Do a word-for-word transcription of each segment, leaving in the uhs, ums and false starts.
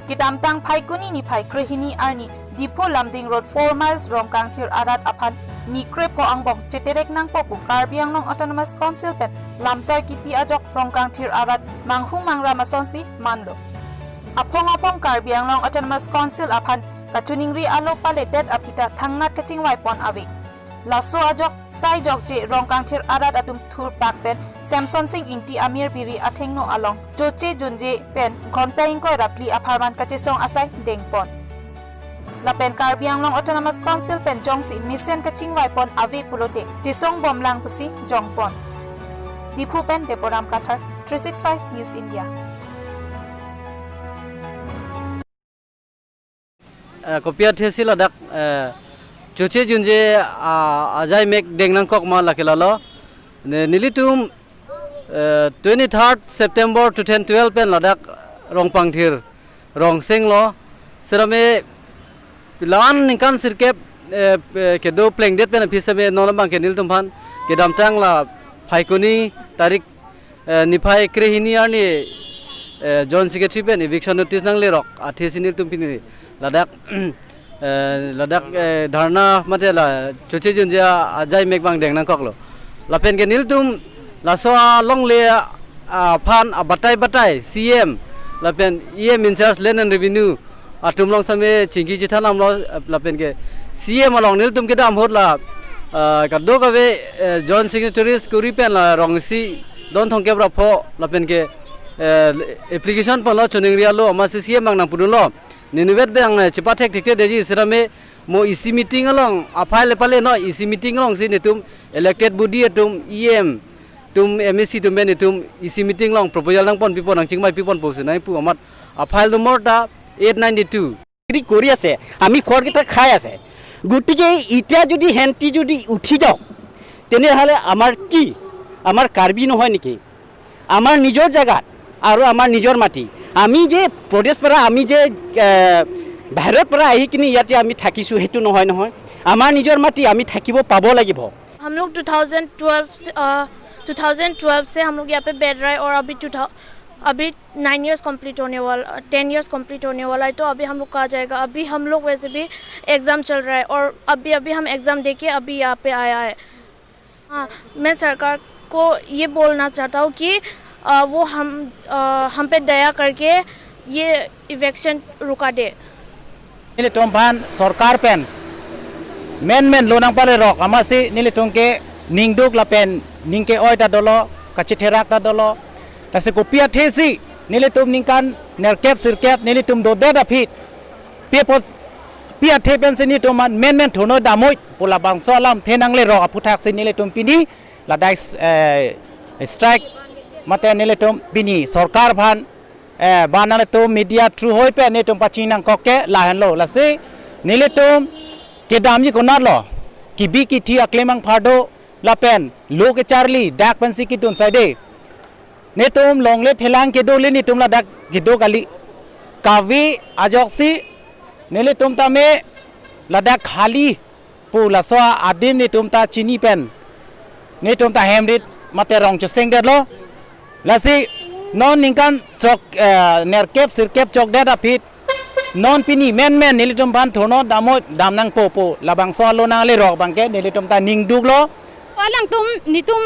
Kedamtang Phaikuni niphai krehini arni Diphu Lumding Road four miles Rongkangthir arat aphan ni krepho angbong cheterek nangpo pu Karbi Anglong Autonomous Council pen lamtar kipi ajok Rongkangthir arat manghumang ram asonsi manlo. Aphong aphong Karbi Anglong Autonomous Council aphan kachiningri alo paledet aphi ta thangnat kachingvai pon ave. Laso ajok sai jokje Rongkangthir arat atum thurpak pen Semson Sing Ingti Amir Biri athengno along choche junje pen ghonta ingkoi ra phli apharman kachesong asai dengpon. Lapen Karbi Anglong Autonomous Council pen jongsi mesen kachingvai pon ave pulote chesong bomlang pusi jongpon. Diphu pen Deboram Kathar, three six five News India. Eh, kopi athesi ladak, eh, choche junje, ah, ajai mek deng nangkok ma lake lalo. Ne, nelitum, eh, twenty-third September two thousand twelve pen ladak Rongpangthir rongsenglo. Sirame la-an ningkan sirkep, eh, pe-, kedo plengdet pen aphi seme non abangke nelitum aphan kedamtang la Phaikuni tarik eh, niphai krehini arni, eh, Joint Secretary pen eviction notice nanglerok athesi nelitum pini ladak, eh, ladak, eh, dharna mate la choche junje ajai mek abang deng nangkoklo. Lapen ke nelitum laso alongle, ah, aphan abatai batai C M lapen E M in charge Land and Revenue atum along same chingki chithan damlo, eh, lapen ke C M along nelitum kedam ahut la, eh, kadokave, eh, Joint Signatories kuri pen la rong isi don thomkep ra pho lapen ke, eh, application ponlo choningri alo amatsi C M abang nangpudunlo. Nelitum vet abang, eh, chepathek thekthedetji sirame mo E C meeting along a-file pale no E C meeting alongsi nelitum elected body atum E M atum M A C atum pen nelitum E C meeting along proposal nangponpipon nangchingvaipiponpo si nangpu amat a-file number ta eight ninety-two. চাকৰি কৰি আছে, আমি খৰকেইটা খাই আছে। গতিকে এতিয়া যদি হেণ্টি যদি উঠি যাওক, তেনেহ'লে আমাৰ কি? আমাৰ কাৰ্বি নহয় নেকি? আমাৰ নিজৰ জেগাত আৰু আমাৰ নিজৰ মাটি। আমি যে প্ৰদেশৰ পৰা, আমি যে, এ, বাহিৰৰ পৰা আহি কিনি ইয়াতে আমি থাকিছোঁ, সেইটো নহয় নহয়। আমাৰ নিজৰ মাটি আমি থাকিব পাব লাগিব। हम लोग टू थाउजेंड ट्वेल्व से, अ, टू थाउजेंड ट्वेल्व से हम लोग यहाँ पे बैठ रहे हैं और अभी टू थाउ-, अभी नाइन ईयर्स कंप्लीट होने वाला, टेन ईयर्स कंप्लीट होने वाला है, तो अभी हम लोग कहाँ जाएगा? अभी हम लोग वैसे भी एग्जाम चल रहा है और अभी, अभी हम एग्जाम दे के अभी यहाँ पे आया है। हाँ, मैं सरकार को ये बोलना चाहता हूँ कि, अ, वो हम, अ, हम पे दया करके ये इविक्शन रुका दे। Nelitum aphan sorkar pen menmen lo nangpalerok amatsi nelitum ke ningduk lapen ning ke-oi ta dolo, kachetherak ta dolo. Lasi kopi athesi nelitum ningkan nerkep sirkep nelitum dodet aphi pi apot, pi athe pensi nelitum aphan menmen thurno damnoi pu labangso alamthe nanglerok aphuthaksi nelitum pini ladak, eh, strike mate nelitum pini sorkar aphan, eh, ba nelitum media through hoi pen nelitum pachini nangkok ke lahenlo. Lasi nelitum kedamji konatlo, kibi kithi aklem angphar do lapen lo kecharli dak pensi kedun saide. Nelitum longle phelang kedo le nelitum ladak kedo kali. Kave ajoksi nelitum tame ladak khali pu laso adim nelitum ta chini pen nelitum ta hem rit mate rong chesengdetlo. Lasi non ningkan chok, eh, nerkep sirkep chokdet aphi non pini menmen nelitum aphan thurno damnoi, dam nangpo pu labangso alo nanglerok abangke nelitum ta ningduklo. Alangtum nelitum,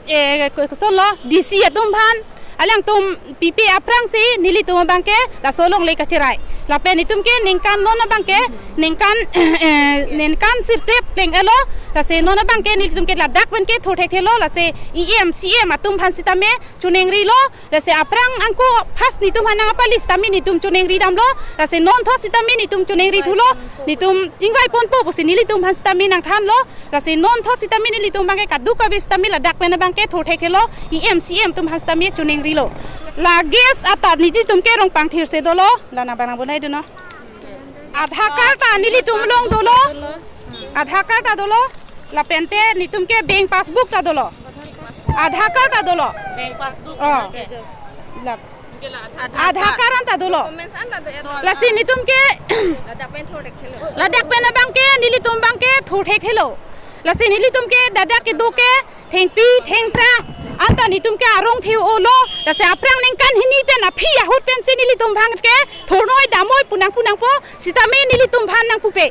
eh, ko-, kosonlo D C atum aphan, alangtum pipe aphrangsi nelitum abangke laso longle kacherai. Lapen nelitum ke ningkan non abangke, ningkan, eh, ningkan sirkep pleng-etlo, lasi non abangke nelitum ke ladak pen ke thurthekthelo, lasi E M, C M atum aphan sitame choningrilo, lasi aphrang angko first nelitum aphan nangpali sitame nelitum choningri damlo, lasi non thot sitame nelitum choningri thulo, nelitum chingvai ponpo pusi nelitum aphan sitame nangthanlo, lasi non thot sitame nelitum abangke kadokave sitame ladak pen abangke thurthekthelo, E M, C M atum aphan sitame choningrilo. La gas ata nelitum ke Rongpangthir si dolo, la nang abang nangbonaidunno. Aadhaar card ta nelitum along dolo. Aadhaar card ta dolo. Lapente nelitum ke bank passbook ta dolo. Aadhaar card ta dolo. Bank passbook. Oh. La. Aadhaar card an ta dolo. Lasi nelitum ke ladak pen abangke nelitum abangke thurthekthelo. Lasi nelitum ke ladak kedo ke thengpi thengphrang Anta netum ke arong theu-olo, lasi aphrang ningkan hini pen aphi ahut pensi nelitum aphan ke thornoi damnoi pu nangpu nangpo, sitame nelitum aphan nangpupe.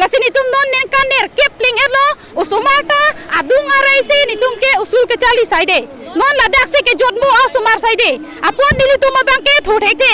Lasi netum non ningkan nerkep pleng-etlo, osomar ta adung arai si netum ke school kecharli saide. Non ladak si kejotmo a-osomar saide. Apot nelitum abang ke thor thekthe.